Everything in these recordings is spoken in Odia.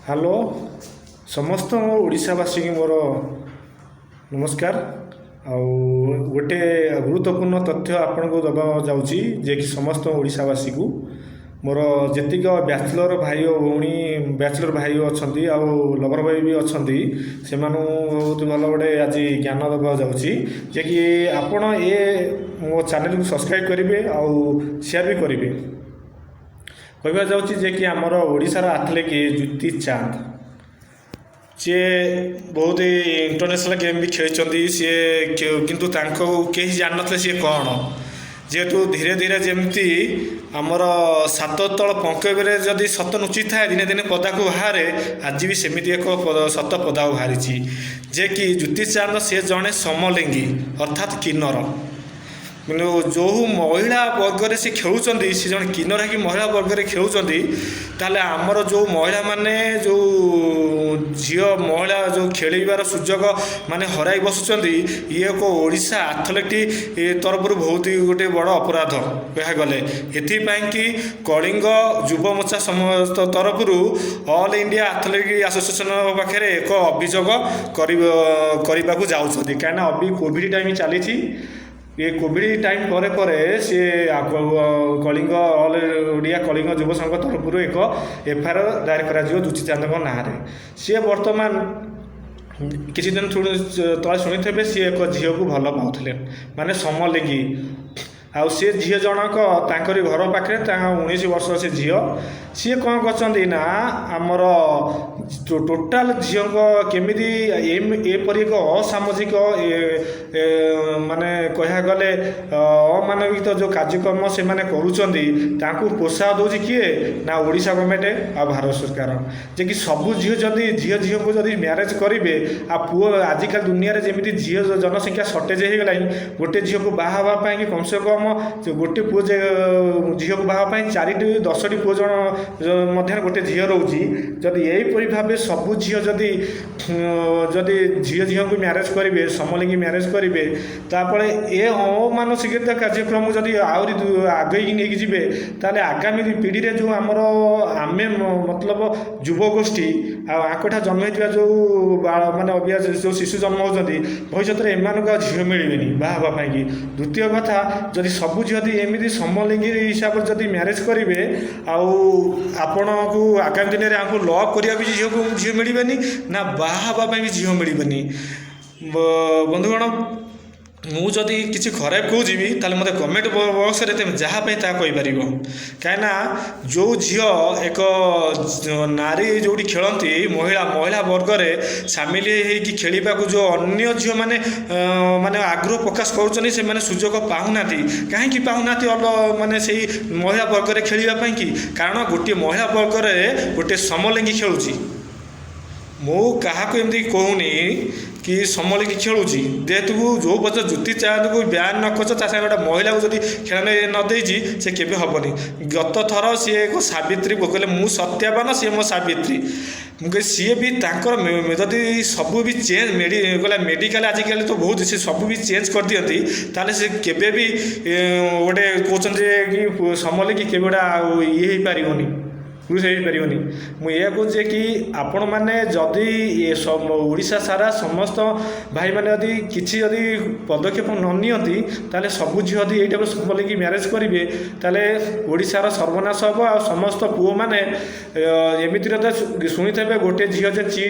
ହ୍ୟାଲୋ, ସମସ୍ତ ଓଡ଼ିଶାବାସୀଙ୍କୁ ମୋର ନମସ୍କାର। ଆଉ ଗୋଟେ ଗୁରୁତ୍ୱପୂର୍ଣ୍ଣ ତଥ୍ୟ ଆପଣଙ୍କୁ ଦେବାକୁ ଯାଉଛି ଯେ କି ସମସ୍ତ ଓଡ଼ିଶାବାସୀକୁ ମୋର ଯେତିକ ବ୍ୟାଚଲର ଭାଇ ଓ ଭଉଣୀ, ବ୍ୟାଚଲର ଭାଇ ଅଛନ୍ତି ଆଉ ଲଭର ବୟ ବି ଅଛନ୍ତି, ସେମାନଙ୍କୁ ବହୁତ ଭଲ ଗୋଟିଏ ଆଜି ଜ୍ଞାନ ଦେବାକୁ ଯାଉଛି ଯେ କି ଆପଣ ଏ ମୋ ଚ୍ୟାନେଲକୁ ସବସ୍କ୍ରାଇବ କରିବେ ଆଉ ସେୟାର ବି କରିବେ। କହିବାକୁ ଯାଉଛି ଯେ କି ଆମର ଓଡ଼ିଶାର ଆଥଲେଟ୍ ଦୂତୀ ଚାନ୍ଦ, ସିଏ ବହୁତ ଇଣ୍ଟରନ୍ୟାସନାଲ ଗେମ୍ ବି ଖେଳିଛନ୍ତି ସିଏ। କିନ୍ତୁ ତାଙ୍କୁ କେହି ଜାଣିନଥିଲେ ସିଏ କ'ଣ। ଯେହେତୁ ଧୀରେ ଧୀରେ ଯେମିତି ଆମର ସାତ ତଳ ପଙ୍କରେ ଯଦି ସତ ଲୁଚିଥାଏ, ଦିନେ ଦିନେ ପଦାକୁ ବାହାରେ, ଆଜି ବି ସେମିତି ଏକ ସତ ପଦାକୁ ବାହାରିଛି ଯେ କି ଦୂତୀ ଚାନ୍ଦ ସିଏ ଜଣେ ସମଲିଙ୍ଗୀ, ଅର୍ଥାତ୍ କିନ୍ନର। କିନ୍ତୁ ଯେଉଁ ମହିଳା ବର୍ଗରେ ସେ ଖେଳୁଛନ୍ତି, ସେ ଜଣେ କିନ୍ନର ହେଇକି ମହିଳା ବର୍ଗରେ ଖେଳୁଛନ୍ତି। ତାହେଲେ ଆମର ଯେଉଁ ମହିଳାମାନେ, ଯେଉଁ ଝିଅ ମହିଳା ଯେଉଁ ଖେଳିବାର ସୁଯୋଗ ମାନେ ହରାଇ ବସୁଛନ୍ତି, ଇଏ ଏକ ଓଡ଼ିଶା ଆଥଲେଟ୍ ତରଫରୁ ବହୁତ ଗୋଟିଏ ବଡ଼ ଅପରାଧ କହିବାକୁ ଗଲେ। ଏଥିପାଇଁକି କଳିଙ୍ଗ ଯୁବ ମୋର୍ଚ୍ଚା ସମସ୍ତ ତରଫରୁ ଅଲ୍ ଇଣ୍ଡିଆ ଆଥଲେଟ୍ ଆସୋସିଏସନ୍ ପାଖରେ ଏକ ଅଭିଯୋଗ କରିବାକୁ ଯାଉଛନ୍ତି। କାହିଁକିନା ଅବି କୋଭିଡ଼ ଟାଇମ୍ ଚାଲିଛି। ଏ କୋଭିଡ଼ ଟାଇମ୍ ପରେ ପରେ ସିଏ କଳିଙ୍ଗ ଅଲ୍ ଓଡ଼ିଆ କଳିଙ୍ଗ ଯୁବ ସଂଘ ତରଫରୁ ଏକ ଏଫଆଇଆର ଦାଏର କରାଯିବ ଦୂତୀ ଚାନ୍ଦଙ୍କ ନାଁରେ। ସିଏ ବର୍ତ୍ତମାନ କିଛି ଦିନ ତଳେ ଶୁଣିଥିବେ, ସିଏ ଏକ ଝିଅକୁ ଭଲ ପାଉଥିଲେ, ମାନେ ସମଲିଙ୍ଗୀ। ଆଉ ସେ ଝିଅ ଜଣକ ତାଙ୍କରି ଘର ପାଖରେ, ତାଙ୍କ 19 ବର୍ଷ ସେ ଝିଅ। ସିଏ କ'ଣ କରିଛନ୍ତି ନା ଆମର ଟୋଟାଲ ଝିଅଙ୍କ କେମିତି ଏପରି ଏକ ଅସାମାଜିକ, ମାନେ କହିବାକୁ ଗଲେ ଅମାନବିକ ଯେଉଁ କାର୍ଯ୍ୟକ୍ରମ ସେମାନେ କରୁଛନ୍ତି, ତାଙ୍କୁ ପ୍ରୋତ୍ସାହ ଦେଉଛି କିଏ ନା ଓଡ଼ିଶା ଗଭର୍ଣ୍ଣମେଣ୍ଟ ଆଉ ଭାରତ ସରକାର। ଯେ କି ସବୁ ଝିଅ ଯଦି ଝିଅ ଝିଅଙ୍କୁ ଯଦି ମ୍ୟାରେଜ କରିବେ ଆଉ ପୁଅ, ଆଜିକାଲି ଦୁନିଆରେ ଯେମିତି ଝିଅ ଜନସଂଖ୍ୟା ସର୍ଟେଜ ହେଇଗଲାଣି, ଗୋଟେ ଝିଅକୁ ବାହା ହେବା ପାଇଁ କମ୍ ସେ କମ୍ ଗୋଟେ ପୁଅ ଯେ ଝିଅକୁ ବାହା ହେବା ପାଇଁ 4ଟି 10ଟି ପୁଅ ଜଣ ମଧ୍ୟରେ ଗୋଟେ ଝିଅ ରହୁଛି। ଯଦି ଏହିପରି ଭାବେ ସବୁ ଝିଅ ଯଦି ଯଦି ଝିଅ ଝିଅଙ୍କୁ ମ୍ୟାରେଜ କରିବେ, ସମଲିଙ୍ଗୀ ମ୍ୟାରେଜ କରିବେ, ତାପରେ ଏ ଅମାନସିକତା କାର୍ଯ୍ୟକ୍ରମ ଯଦି ଆହୁରି ଆଗେଇକି ନେଇକି ଯିବେ, ତାହେଲେ ଆଗାମୀ ପିଢ଼ିରେ ଯେଉଁ ଆମର ଆମେ ମତଲବ ଯୁବଗୋଷ୍ଠୀ ଆଉ ଆଙ୍କଠାରୁ ଜନ୍ମ ହେଇଥିବା ଯେଉଁ ମାନେ ଅବିକା ଯେଉଁ ଶିଶୁ ଜନ୍ମ ହେଉଛନ୍ତି, ଭବିଷ୍ୟତରେ ଏମାନଙ୍କୁ ଆଉ ଝିଅ ମିଳିବେନି ବାହା ହେବା ପାଇଁକି। ଦ୍ୱିତୀୟ କଥା, ଯଦି ସବୁ ଝିଅ ଯଦି ଏମିତି ସମଲିଙ୍ଗୀ ହିସାବରେ ଯଦି ମ୍ୟାରେଜ କରିବେ, ଆଉ ଆପଣଙ୍କୁ ଆଗାମୀ ଦିନରେ ଆଙ୍କୁ ଲଭ୍ କରିବା ବି ଝିଅକୁ ଝିଅ ମିଳିବେନି ନା ବାହା ହେବା ପାଇଁ ବି ଝିଅ ମିଳିବେନି। ବନ୍ଧୁଗଣ, ମୁଁ ଯଦି କିଛି ଖରାପ କହୁଛି ବି, ତାହେଲେ ମୋତେ କମେଣ୍ଟ ବକ୍ସରେ ତୁମେ ଯାହା ପାଇଁ ତାହା କହିପାରିବ। କାହିଁକିନା ଯେଉଁ ଝିଅ ଏକ ନାରୀ ଯେଉଁଠି ଖେଳନ୍ତି, ମହିଳା ମହିଳା ବର୍ଗରେ ସାମିଲ ହେଇକି ଖେଳିବାକୁ ଯେଉଁ ଅନ୍ୟ ଝିଅମାନେ ମାନେ ଆଗ୍ରହ ପ୍ରକାଶ କରୁଛନ୍ତି, ସେମାନେ ସୁଯୋଗ ପାଉନାହାନ୍ତି। କାହିଁକି ପାଉନାହାନ୍ତି ମାନେ ସେଇ ମହିଳା ବର୍ଗରେ ଖେଳିବା ପାଇଁକି? କାରଣ ଗୋଟିଏ ମହିଳା ବର୍ଗରେ ଗୋଟିଏ ସମଲିଙ୍ଗୀ ଖେଳୁଛି। ମୁଁ କାହାକୁ ଏମିତି କହୁନି କି ସମଲିଙ୍ଗୀ ଖେଳୁଛି। ଯେହେତୁ ଯେଉଁ ପର୍ଯ୍ୟନ୍ତ ଦୂତୀ ଚାନ୍ଦକୁ ବ୍ୟାନ୍ ନ କରିଛ, ତା ସାଙ୍ଗେ ଗୋଟେ ମହିଳାକୁ ଯଦି ଖେଳ ନ ଦେଇଛି, ସେ କେବେ ହେବନି। ଗତ ଥର ସିଏ ଏକ ସାବିତ୍ରୀ କହିଲେ, ମୁଁ ସତ୍ୟବାନ, ସିଏ ମୋ ସାବିତ୍ରୀ। ମୁଁ କହିଲି ସିଏ ବି ତାଙ୍କର ଯଦି ସବୁ ବି ଚେଞ୍ଜ ଗଲା, ମେଡ଼ିକାଲ ଆଜିକାଲି ତ ବହୁତ, ସେ ସବୁ ବି ଚେଞ୍ଜ କରିଦିଅନ୍ତି, ତାହେଲେ ସେ କେବେ ବି ଗୋଟେ କହୁଛନ୍ତି ଯେ କି ସମଲିଙ୍ଗୀ କେବେ ଗୋଟେ ଆଉ ଇଏ ହେଇପାରିବନି, ପୁରୁଷ ହେଇପାରିବନି। ମୁଁ ଏଇଆ କହୁଛି ଯେ କି ଆପଣମାନେ ଯଦି ଓଡ଼ିଶା ସାରା ସମସ୍ତ ଭାଇମାନେ ଯଦି କିଛି ଯଦି ପଦକ୍ଷେପ ନ ନିଅନ୍ତି, ତାହେଲେ ସବୁ ଝିଅ ଯଦି ଏଇଟାକୁ ସମଲିଙ୍ଗୀ ମ୍ୟାରେଜ କରିବେ, ତାହେଲେ ଓଡ଼ିଶାର ସର୍ବନାଶ ହେବ। ଆଉ ସମସ୍ତ ପୁଅମାନେ ଏମିତିରେ ତ ଶୁଣିଥିବେ, ଗୋଟିଏ ଝିଅ ଯେ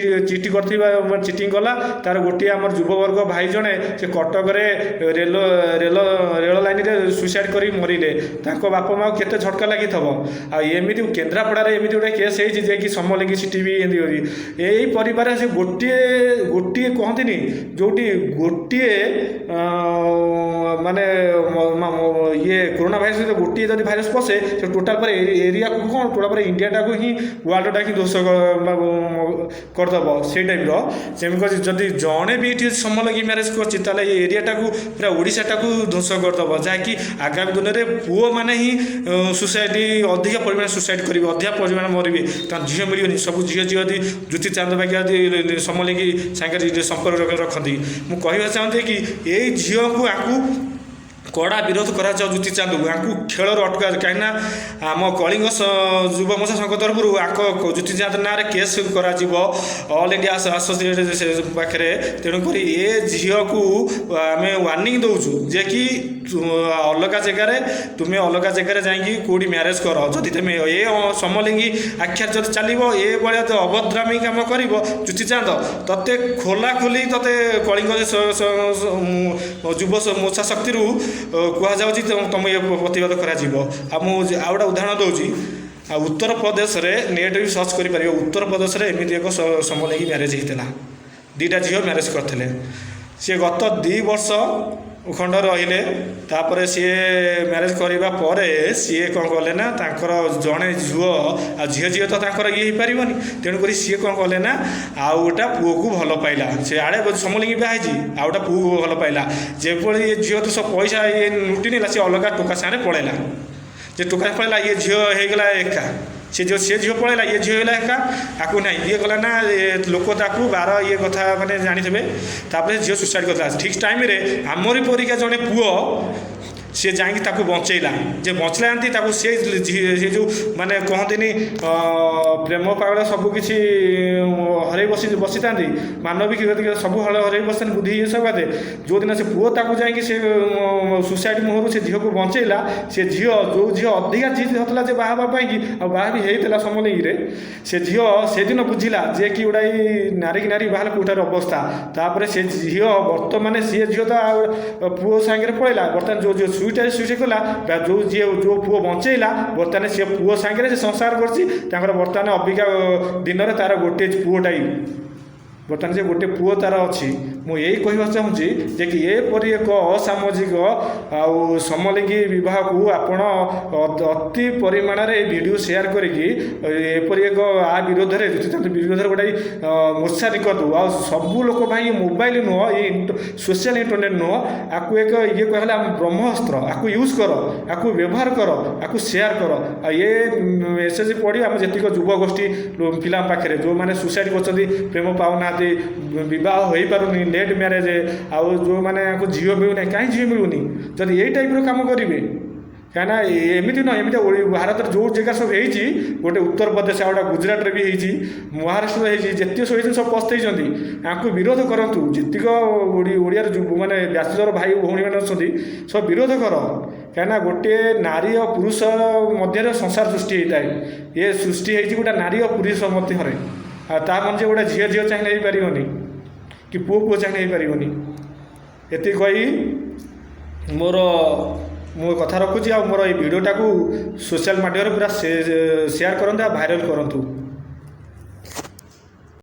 ଚିଟ୍ କରିଥିବା, ଚିଟିଂ କଲା ତାର, ଗୋଟିଏ ଆମର ଯୁବବର୍ଗ ଭାଇ ଜଣେ ସେ କଟକରେ ରେଲ ରେଲ ରେଳ ଲାଇନରେ ସୁଇସାଇଡ଼ କରି ମରିଲେ। ତାଙ୍କ ବାପା ମାଆକୁ କେତେ ଝଟକା ଲାଗିଥିବ। ଆଉ ଏମିତି କେନ୍ଦ୍ରାପଡ଼ାରେ ଏମିତି ଗୋଟେ କେସ୍ ହେଇଛି ଯେ କି ସମଲିଙ୍ଗୀ ସିଟି ବି ଏମିତି ଅଛି। ଏଇ ପରିବାରରେ ସେ ଗୋଟିଏ ଗୋଟିଏ କହନ୍ତିନି, ଯେଉଁଠି ଗୋଟିଏ ମାନେ ଇଏ କରୋନା ଭାଇରସ ସହିତ ଗୋଟିଏ ଯଦି ଭାଇରସ ପଶେ, ସେ ଟୋଟାଲ ପରେ ଏରିଆକୁ କ'ଣ, ଟୋଟାଲ ପରେ ଇଣ୍ଡିଆଟାକୁ ହିଁ ୱାର୍ଲଡଟା ହିଁ ଧ୍ୱଂସ କରିଦେବ, ସେଇ ଟାଇପ୍ର। ସେମିତି ଯଦି ଜଣେ ବି ଏଠି ସମଲିଙ୍ଗୀ ମ୍ୟାରେଜ କରୁଛି, ତାହେଲେ ଏଇ ଏରିଆଟାକୁ, ପୁରା ଓଡ଼ିଶାଟାକୁ ଧ୍ୱଂସ କରିଦେବ। ଯାହାକି ଆଗାମୀ ଦିନରେ ପୁଅମାନେ ହିଁ ସୁସାଇଡ଼, ଅଧିକ ପରିମାଣରେ ସୁସାଇଡ଼ କରିବେ, ଅଧିକା ପରିମାଣରେ ମରିବେ, କାରଣ ଝିଅ ମିଳିବେନି। ସବୁ ଝିଅ ଝିଅ ଯଦି ଦୂତୀ ଚାନ୍ଦ ବାଗିଆ ଯଦି ସମଲିଙ୍ଗୀ ସାଙ୍ଗରେ ସମ୍ପର୍କ ରଖନ୍ତି। ମୁଁ କହିବାକୁ ଚାହୁଁଛି କି ଏଇ ଝିଅକୁ ଆକୁ କଡ଼ା ବିରୋଧ କରାଯାଉ ଦୂତୀ ଚାନ୍ଦକୁ, ୟାଙ୍କୁ ଖେଳରୁ ଅଟକା। କାହିଁକିନା ଆମ କଳିଙ୍ଗ ଯୁବ ମୋର୍ଚ୍ଚା ସଂଘ ତରଫରୁ ୟାଙ୍କ ଦୂତୀ ଚାନ୍ଦ ନାଁରେ କେସ୍ କରାଯିବ ଅଲ୍ ଇଣ୍ଡିଆ ଆସୋସିଏସନ୍ ପାଖରେ। ତେଣୁକରି ଏ ଝିଅକୁ ଆମେ ୱାର୍ଣ୍ଣିଂ ଦେଉଛୁ ଯେ କି ଅଲଗା ଜାଗାରେ, ତୁମେ ଅଲଗା ଜାଗାରେ ଯାଇକି କେଉଁଠି ମ୍ୟାରେଜ କର। ଯଦି ତୁମେ ଏ ସମଲିଙ୍ଗୀ ଆଖ୍ୟାରେ ଯଦି ଚାଲିବ, ଏ ଭଳିଆ ତ ଅଭଦ୍ରାମୀ କାମ କରିବ, ଦୂତୀ ଚାନ୍ଦ, ତୋତେ ଖୋଲା ଖୋଲି ତୋତେ କଳିଙ୍ଗ ଯୁବ ମୋର୍ଚ୍ଚା ଶକ୍ତିରୁ କୁହାଯାଉଛି, ତୁମ ଇଏ ପ୍ରତିବାଦ କରାଯିବ। ଆଉ ମୁଁ ଆଉ ଗୋଟେ ଉଦାହରଣ ଦେଉଛି। ଆଉ ଉତ୍ତରପ୍ରଦେଶରେ, ନେଟ୍ ବି ସର୍ଚ୍ଚ କରିପାରିବ, ଉତ୍ତରପ୍ରଦେଶରେ ଏମିତି ଏକ ସମଲିଙ୍ଗୀ ମ୍ୟାରେଜ ହେଇଥିଲା। ଦୁଇଟା ଝିଅ ମ୍ୟାରେଜ କରିଥିଲେ। ସିଏ ଗତ 2 ବର୍ଷ ଖଣ୍ଡ ରହିଲେ। ତାପରେ ସିଏ ମ୍ୟାରେଜ କରିବା ପରେ ସିଏ କ'ଣ କଲେ ନା, ତାଙ୍କର ଜଣେ ଝିଅ ଆଉ ଝିଅ ଝିଅ ତ ତାଙ୍କର ଇଏ ହେଇପାରିବନି। ତେଣୁକରି ସିଏ କ'ଣ କଲେ ନା, ଆଉ ଗୋଟା ପୁଅକୁ ଭଲ ପାଇଲା। ସେ ଆଡ଼େ ସମଲିଙ୍ଗୀ ବିବାହ ହେଇଛି, ଆଉ ଗୋଟା ପୁଅକୁ ଭଲ ପାଇଲା। ଯେଭଳି ଇଏ ଝିଅ ତ ସବୁ ପଇସା ଇଏ ଲୁଟି ନେଲା, ସିଏ ଅଲଗା ଟୋକା ସାଙ୍ଗରେ ପଳେଇଲା। ଯେ ଟୋକା ପଳେଇଲା, ଇଏ ଝିଅ ହେଇଗଲା ଏକା। ସେ ଯେଉଁ ସେ ଝିଅ ପଳେଇଲା, ଇଏ ଝିଅ ହେଇଗଲା ଏକା। ଆକୁ ନାହିଁ ଇଏ କଲା ନା, ଲୋକ ତାକୁ ବାର ଇଏ କଥା ମାନେ ଜାଣିଥିବେ। ତାପରେ ଝିଅ ସୁସାଇଡ଼ କରିଥିଲା। ଠିକ୍ ଟାଇମ୍ରେ ଆମରି ପରିକା ଜଣେ ପୁଅ ସିଏ ଯାଇକି ତାକୁ ବଞ୍ଚେଇଲା। ଯେ ବଞ୍ଚିଲା ଏମିତି ତାକୁ ସେ ସେ ଯେଉଁ ମାନେ କହନ୍ତିନି, ପ୍ରେମ ପାଗଳ ସବୁ କିଛି ହରେଇ ବସିଥାନ୍ତି, ମାନବିକ ସବୁ ହରେଇ ବସିଥାନ୍ତି ବୁଦ୍ଧି ଇଏ ସକାଶେ। ଯେଉଁଦିନ ସେ ପୁଅ ତାକୁ ଯାଇକି ସେ ସୁସାଇଡ଼ ମୁହଁରୁ ସେ ଝିଅକୁ ବଞ୍ଚେଇଲା, ସେ ଝିଅ, ଯେଉଁ ଝିଅ ଅଧିକା ଜିଦ୍ ଧରିଥିଲା ଯେ ବାହା ହେବା ପାଇଁକି, ଆଉ ବାହା ବି ହେଇଥିଲା ସମଲିଙ୍ଗୀରେ, ସେ ଝିଅ ସେଦିନ ବୁଝିଲା ଯେ କି ଗୋଟାଏ ନାରୀକି ନାରୀ ବାହା ହେଲେ କେଉଁଟାର ଅବସ୍ଥା। ତାପରେ ସେ ଝିଅ ବର୍ତ୍ତମାନ, ସିଏ ଝିଅ ତ ଆଉ ପୁଅ ସାଙ୍ଗରେ ପଳେଇଲା। ବର୍ତ୍ତମାନ ଯେଉଁ ଝିଅ ସୁଇଟାରେ ସୁଇସାଇଡ଼ କଲା ବା ଯେଉଁ ଝିଅ ଯେଉଁ ପୁଅ ବଞ୍ଚେଇଲା, ବର୍ତ୍ତମାନ ସେ ପୁଅ ସାଙ୍ଗରେ ସେ ସଂସାର କରୁଛି। ତାଙ୍କର ବର୍ତ୍ତମାନ ଅବିକା ଦିନରେ ତାର ଗୋଟିଏ ପୁଅଟାଇ, ବର୍ତ୍ତମାନ ସେ ଗୋଟେ ପୁଅ ତାର ଅଛି। ମୁଁ ଏଇ କହିବାକୁ ଚାହୁଁଛି ଯେ କି ଏପରି ଏକ ଅସାମାଜିକ ଆଉ ସମଲିଙ୍ଗୀ ବିବାହକୁ ଆପଣ ଅତି ପରିମାଣରେ ଏ ଭିଡ଼ିଓ ସେୟାର କରିକି ଏପରି ଏକ ଆ ବିରୋଧରେ, ବିରୋଧରେ ଗୋଟାଏ ମୋର୍ଚ୍ଚା ନିକନ୍ତୁ। ଆଉ ସବୁ ଲୋକ ଭାଇ, ମୋବାଇଲ ନୁହଁ, ଏଇ ସୋସିଆଲ ଇଣ୍ଟରନେଟ୍ ନୁହଁ, ଆକୁ ଏକ ଇଏ କହିଲେ ଆମ ବ୍ରହ୍ମାସ୍ତ୍ର। ଆକୁ ୟୁଜ୍ କର, ଆକୁ ବ୍ୟବହାର କର, ଆକୁ ସେୟାର କର। ଆଉ ଏ ମେସେଜ ପଢ଼ି ଆମ ଯେତିକ ଯୁବଗୋଷ୍ଠୀ ପିଲାଙ୍କ ପାଖରେ, ଯେଉଁମାନେ ସୁସାଇଡ଼ କରୁଛନ୍ତି, ପ୍ରେମ ପାଉନାହାନ୍ତି, ବିବାହ ହୋଇପାରୁନି, ଲେଟ୍ ମ୍ୟାରେଜ, ଆଉ ଯେଉଁମାନେ ଝିଅ ମିଳୁନାହିଁ। କାହିଁ ଝିଅ ମିଳୁନି ଯଦି ଏଇ ଟାଇପ୍ର କାମ କରିବେ? କାହିଁକିନା ଏମିତି ନୁହଁ, ଏମିତି ଭାରତରେ ଯେଉଁ ଜାଗା ସବୁ ହେଇଛି, ଗୋଟେ ଉତ୍ତରପ୍ରଦେଶ, ଆଉ ଗୋଟେ ଗୁଜୁରାଟରେ ବି ହେଇଛି, ମହାରାଷ୍ଟ୍ରରେ ହେଇଛି, ଯେତିକି ସବୁ ହେଇଛନ୍ତି ସବୁ ପସ୍ତେଇଛନ୍ତି। ୟାଙ୍କୁ ବିରୋଧ କରନ୍ତୁ। ଯେତିକ ଓଡ଼ିଆର ମାନେ ବ୍ୟାଚଲର ଭାଇ ଭଉଣୀମାନେ ଅଛନ୍ତି, ସବୁ ବିରୋଧ କର। କାହିଁକିନା ଗୋଟିଏ ନାରୀ ଓ ପୁରୁଷ ମଧ୍ୟରେ ସଂସାର ସୃଷ୍ଟି ହେଇଥାଏ। ଏ ସୃଷ୍ଟି ହେଇଛି ଗୋଟେ ନାରୀ ଓ ପୁରୁଷ ମଧ୍ୟରେ। ଆଉ ତା ମାନେ ଯେ ଗୋଟେ ଝିଅ ଝିଅ ଚାହିଁଲେ ହେଇପାରିବନି କି ପୁଅ ପୁଅ ଚାହିଁଲେ ହେଇପାରିବନି। ଏତିକି କହି ମୋର ମୁଁ କଥା ରଖୁଛି। ଆଉ ମୋର ଏଇ ଭିଡ଼ିଓଟାକୁ ସୋସିଆଲ ମାଧ୍ୟମରେ ପୁରା ସେୟାର କରନ୍ତୁ ଆଉ ଭାଇରାଲ କରନ୍ତୁ।